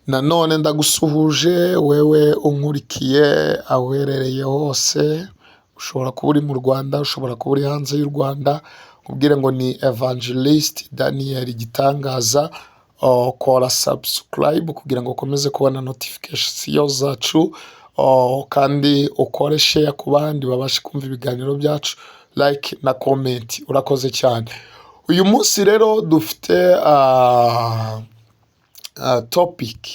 Nanone ndagusuhuje wewe unkurikiye aho uherereye hose, ushobora kuba uri mu Rwanda, ushobora kuba uri hanze y'u Rwanda, nkubwire ngo ni Evangelist Daniel Gitangaza. Kora subscribe kugira ngo ukomeze kubona notification zacu, kandi ukore share ku bandi babashe kumva ibiganiro byacu, like na comment. Urakoze cyane. Uyu munsi rero dufite topic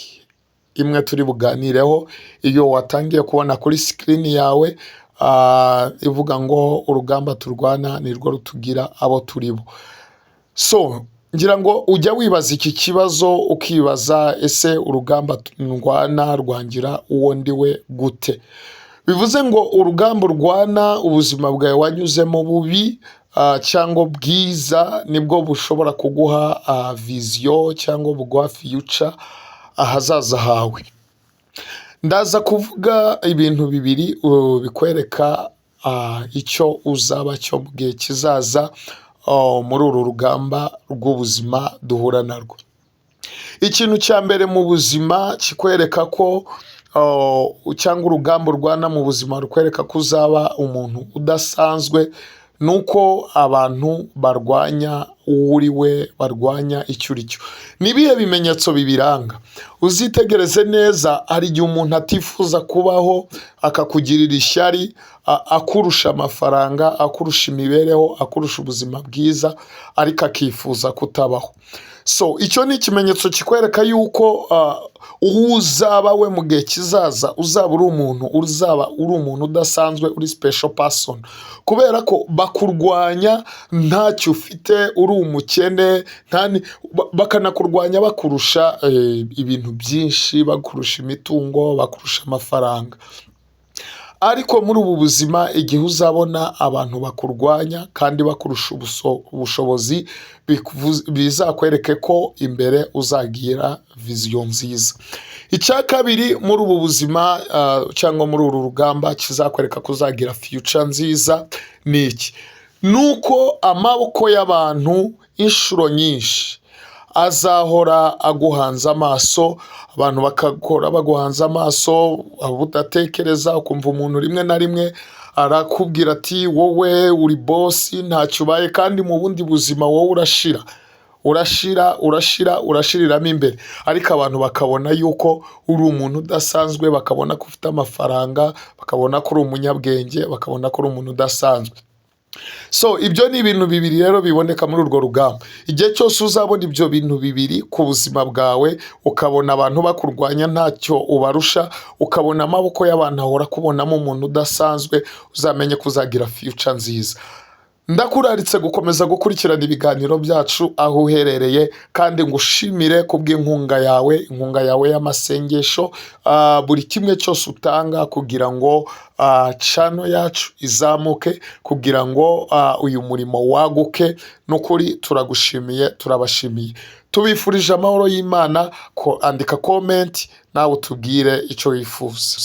imwe turi buganireho, iyo watangiye kubona kuri screen yawe, ivuga ngo urugamba turwana nirwo rutugira abo turi bo. So ngira ngo ujya wibaza iki kibazo, ukibaza: ese urugamba ndwana rwangira uwo ndi we gute? Bivuze ngo urugamba urwana, ubuzima bwawe wanyuzemo bubi cyangwa bwiza, nibwo bushobora kuguha vision cyangwa buguha future, ahazaza hawe. Ndaza kuvuga ibintu bibiri bikwereka icyo uzaba cyo mu gihe kizaza muri uru rugamba rw'ubuzima duhura narwo. Ikintu cya mbere mu buzima kikwereka ko cyangwa urugamba urwana mu buzima rukwereka ko uzaba umuntu udasanzwe, ni uko abantu barwanya uwo uri we, barwanya icyo uri cyo. Ni ibihe bimenyetso bibiranga? Uzitegereze neza, hari igihe umuntu atifuza kubaho, akakugirira ishyari, akurusha amafaranga, akurusha imibereho, akurusha ubuzima bwiza, ariko akifuza kutabaho. So icyo ni ikimenyetso kikwereka yuko uwo uzaba we mu gihe kizaza, uzaba uri umuntu udasanzwe, uri special person, kubera ko bakurwanya ntacyo ufite, uri umukene, bakanakurwanya bakurusha ibintu byinshi, bakurusha imitungo, bakurusha amafaranga. Ariko muri ubu buzima, igihe uzabona abantu bakurwanya kandi bakurusha ubushobozi, bizakwereke ko imbere uzagira vision nziza. Icya kabiri muri ubu buzima cyangwa muri uru rugamba kizakwereka ko uzagira future nziza ni iki? Ni uko amaboko y'abantu inshuro nyinshi azahora aguhanze amaso, abantu bakakora baguhanze amaso, udatekereza, ukumva umuntu rimwe na rimwe arakubwira ati: "Wowe uri boss, ntacyo ubaye", kandi mu bundi buzima wowe urashira, urashira, urashira, urashiriramo imbere, ariko abantu bakabona yuko uri umuntu udasanzwe, bakabona ko ufite amafaranga, bakabona ko uri umunyabwenge, bakabona ko uri umuntu udasanzwe. So ibyo ni ibintu bibiri rero biboneka muri urwo rugamba. Igihe cyose uzabona ibyo bintu bibiri ku buzima bwawe, ukabona abantu bakurwanya ntacyo ubarusha, ukabona amaboko y'abantu ahora akubonamo umuntu udasanzwe, uzamenye ko uzagira future nziza. Ndakuraritse gukomeza gukurikirana ibiganiro byacu aho uherereye, kandi ngushimire kubw'inkunga yawe, inkunga yawe y'amasengesho, buri kimwe cyose utanga kugira ngo channel yacu izamuke, kugira ngo uyu murimo waguke. N'ukuri turagushimiye, turabashimiye, tubifurije amahoro y'Imana. Ko andika comment nawe utubwire icyo wifuza.